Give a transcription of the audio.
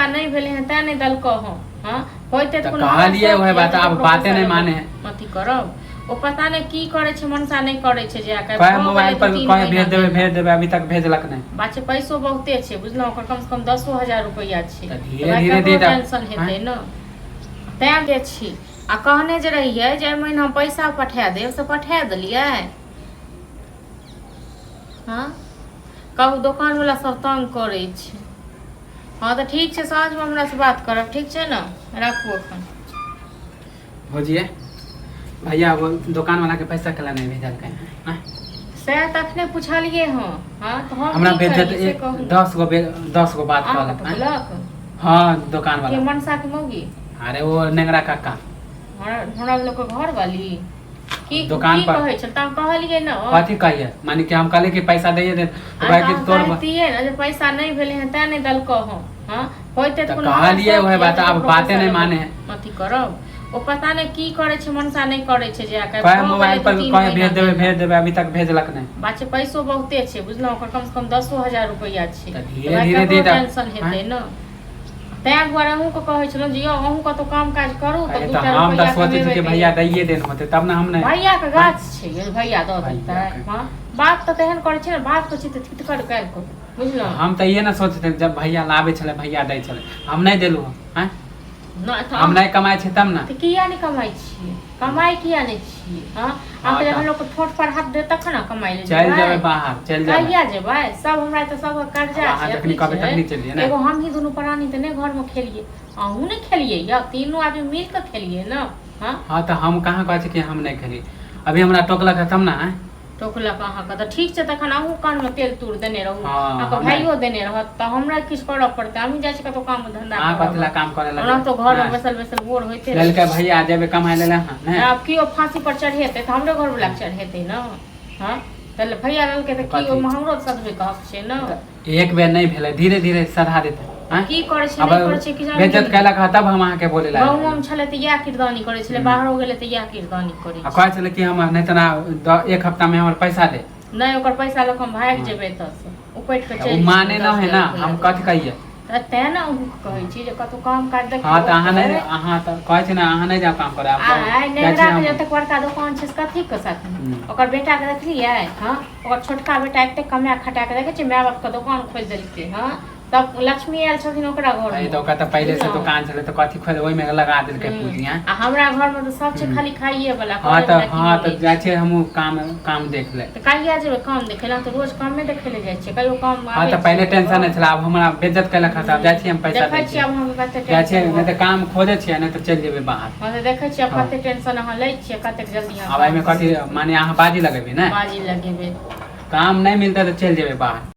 मनसा नहि भेलै हँ तेँ नहि देलकौ हँ। हँ होइते तऽ तऽ कोनो हमरा कहलियै शौक ओहे यऽ बात जे आब ककरो बाते पैसा नहि लऽ माने कऽ है। अथी करब। ओ पता नहि की करै छै, मनसा नहि करै छै जे आइ कहे भऽ मोबाइल गेलै दू पर तीन कहे महीना भेज देबै गेला। भेज देबै, अभी तक भेजलक नहि। बात छै पैसो बहुते छै बुझलहुँ, ओकर कमसँ कम 10,000 रुपैआ छै, तऽ तऽ धीरे भाय धीरे ककरो दे तऽ टेंशन आँय हेतै ने, तैँ दै छी। आ कहने जे रहियै जे एहि महीना हम पैसा पठा देब, से पठा देलियै? हँ कहू, दोकानवला सब तंग करै छै। हँ तऽ ठीक छै, साँझमे हमरासँ बात करब, ठीक छै ने? राखू एखन। भौजिए भैया वो दुकान वाला के पैसा कला नहीं भेजलकै हैं? सएह तऽ अखने पुछलियै हँ। हँ तऽ हम हमरा की बेज्जत करियै से कहू ने। 10 गो 10 गो बात अहाँके कहलक हैं? टोकलक? हाँ, दुकान के वाला। मनसा के मौगी? अरे वो नेंगरा काका। हमरा हमरा लोकके घरवाली की दुकान की पर। कहै छल? तऽ हम कहलियै ने। कथी कहिए, माने कि हम कहले कि पैसा दैए दे तो आ कहै तऽ कि हम तोर कहितियै ने जे पैसा नहि भेलै हँ तेँ नहि देलकौ हँ। हँ होइते तऽ तऽ कोनो हमरा कहलियै शौक ओहे यऽ बात जे आब ककरो बाते पैसा नहि लऽ माने कऽ है। अथी करब। ओ पता नहि की करै छै, मनसा नहि करै छै जे आइ कहे भऽ मोबाइल गेलै दू पर तीन कहे महीना भेज देबै गेला। भेज देबै, अभी तक भेजलक नहि। बात छै पैसो बहुते छै बुझलहुँ, ओकर कमसँ कम 10,000 रुपैआ छै, तऽ तऽ धीरे भाय धीरे ककरो दे तऽ टेंशन आँय हेतै ने, तैँ दुआरे अहूँके कहै छलहुँ जे यौ अहूँ कतहु काम काज करू तऽ अरे दू तऽ टा हम तऽ रुपैआ सोचै छी कमेबै कि कहियो। भैया दैए देन होतै तब ने हम नहि। भैयाके आँय गाछ छै यौ, भैया दऽ देतै? भैयाके हँ बाप तऽ तेहन करै छै ने, बापके छै तऽ थितकर काल्हि कऽ तऽ बुझलहुँ। हम तऽ इहे ने सोचते जब भैया लाबै छलै, भैया दै छलै, हम नहि देलहुँ आँय। नहि तऽ हम नहि कमाइ छी तब ने। तऽ किया नहि कमाइ छियै? कमाइ किया नहि छियै? हँ हँ अहाँके तऽ जखन लोक ठोठ पर हाथ देत तखन ने कमाइ लए चलि जेबै। जेबै बाहर चलि जेबै। कहिया जेबै? सब हमरा तऽ सबके आब कर्जा अहाँ छै, जखनी अथी कहबै छै। तखनी चलि जइयै ने। एगो हमही दुनू प्राणी तऽ नहि घरमे खेलियै, अहूँ नहि खेलियै यऽ, तीनू आदमी मिल कऽ खेलियै ने। हँ हँ तऽ हम कहाँ कहै छी कि हम नहि खेलियै? अभी हमरा टोकलक हँ तब ने आँय। टोकलक अहाँके तऽ ठीक छै, तखन अहूँ कानमे तेल तूर देने रहू। हँ अहाँके हम नहि भाइयो देने रहत तऽ हमरा किछु करऽ पड़तै? हमहीँ जाइ छी कतहु काम धन्धा अहाँ करऽ। कथी लए काम करै लए ओना जेबै? तऽ घरमे नहि बैसल बैसल बोर होइते रहै लेलकै छै। भैया जेबै कमाइ लै लए अहाँ नहि। आब केओ फाँसी पर चढ़ेतै तऽ हमरे घरवलाके चढ़ेतै ने। हँ तऽ भैया लेलकै तऽ तऽ की कथी ओहिमे हमरो सधबैके हक छै ने? तऽ एक बेर नहि भेलै, धीरे धीरे सधा देतै। आब आँय की करै छै आब नहि करै छै कि जान बेज्जत गेलियै। केलक हँ तब हम अहाँके बोले लए गाँवोमे एलहुँ। छलै तऽ इएह किरदानी करै छलै, हूँ बाहरो गेलै तऽ इएह किरदानी करै आ छै। कहै छलै कि हम नहि तऽ एक हफ्तामे हमर पैसा दे। नहि, ओकर पैसा लऽ कऽ हम भागि हँ जेबै एतऽसँ, उपटि कऽ तऽ ओ चलि जेबै माने दस नहि है हजार ने, रुपैआ हम देबै। कथी कहियै? तऽ तेँ ने अहूँके कहै छी जे कतहु काम काज हँ देखियौ तऽ अहाँ नहि ओतै। अहाँ तऽ कहै छी ने अहाँ नहि जाउ काम करे आब आइ जाइ छी नेंगराके हमहूँ। जतेक बड़का दोकान छै से कथीके साथ? हूँ ओकर बेटाके देखलियै? हँ ओकर छोटका बेटा एतेक कमा खटा कऽ देखै छियै माय बापके दोकान खोलि देलकै। हँ तब लक्ष्मी आयल छथिन ओकरा अरे घरमे तऽ ओकरा तऽ पहिले से बुझलहुँ। दोकान छलै तऽ कथी खोल ओहिमे लगा देलकै हूँ पूँजी आँय। आ हमरा घरमे तऽ सब छै हूँ खाली खाइए वला, हँ करै तऽ वला हँ किओ तऽ नहि जाइ छै। छियै हमहूँ काम काम देख ले। तऽ कहिया जेबै काम देखै लए? तऽ रोज कामे देखै लए जाइ छियै, कहियो काम हँ आबै तऽ छै पहिले टेंशन तऽ नहि छलै, आब हमरा बेज्जत केलक हँ तऽ आब जाइ छियै हम पैसा देखै दै छियै छियै। आब अहाँके कते जाइ छियै टेंशन नहि भऽ तऽ काम खोजै छियै, नहि तऽ चलि जेबै बाहर। हँ तऽ देखै छियै आब हँ कते टेंशन अहाँ लै छियै, कतेक जल्दी अहाँ आब काम एहिमे कथी करबै से। माने अहाँ बाजी लगेबै ने? बाजी लगेबै। काम नहि मिलतै तऽ चलि जेबै बाहर।